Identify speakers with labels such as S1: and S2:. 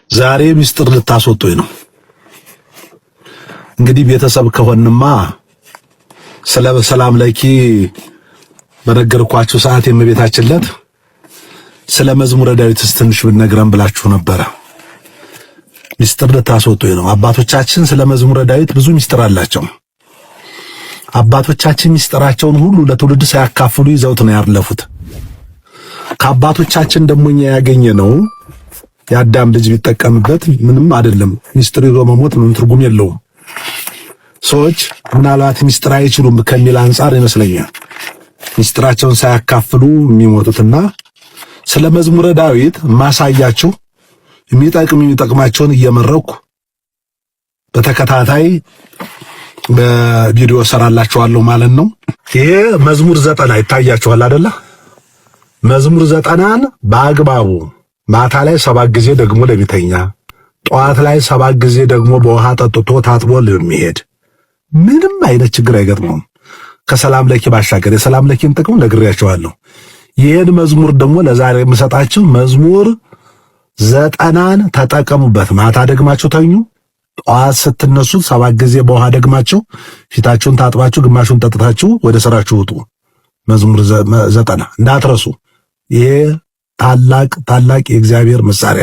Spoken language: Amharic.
S1: ዛሬ ሚስጥር ልታስወጡኝ ነው። እንግዲህ ቤተሰብ ከሆንማ ስለ ሰላም ለኪ በነገርኳችሁ ሰዓት የእመቤታችን ዕለት ስለ መዝሙረ ዳዊትስ ትንሽ ብነግረን ብላችሁ ነበረ። ሚስጥር ልታስወጡኝ ነው። አባቶቻችን ስለ መዝሙረ ዳዊት ብዙ ሚስጥር አላቸው። አባቶቻችን ሚስጥራቸውን ሁሉ ለትውልድ ሳያካፍሉ ይዘውት ነው ያለፉት። ከአባቶቻችን ደግሞ እኛ ያገኘነው የአዳም ልጅ ቢጠቀምበት ምንም አይደለም። ሚስጥር ይዞ መሞት ምንም ትርጉም የለውም። ሰዎች ምናልባት ሚስጥር አይችሉም ከሚል አንጻር ይመስለኛል ሚስጥራቸውን ሳያካፍሉ የሚሞቱትና ስለ መዝሙረ ዳዊት ማሳያችሁ የሚጠቅማቸውን እየመረኩ በተከታታይ በቪዲዮ ሰራላችኋለሁ ማለት ነው። ይሄ መዝሙር 90 ይታያችኋል አይደለ? መዝሙር 90ን በአግባቡ ማታ ላይ 7 ጊዜ ደግሞ ለሚተኛ፣ ጠዋት ላይ 7 ጊዜ ደግሞ በውሃ ጠጥቶ ታጥቦ ለሚሄድ ምንም አይነት ችግር አይገጥመውም። ከሰላም ለኪ ባሻገር የሰላም ለኪን ጥቅም ነግሬያቸዋለሁ። ይህን መዝሙር ደግሞ ለዛሬ የምሰጣችሁ መዝሙር 90ን ተጠቀሙበት። ማታ ደግማችሁ ተኙ። ጠዋት ስትነሱ 7 ጊዜ በውሃ ደግማችሁ ፊታችሁን ታጥባችሁ ግማሹን ጠጥታችሁ ወደ ስራችሁ ውጡ። መዝሙር 90 እንዳትረሱ። ይሄ ታላቅ ታላቅ የእግዚአብሔር መሳሪያ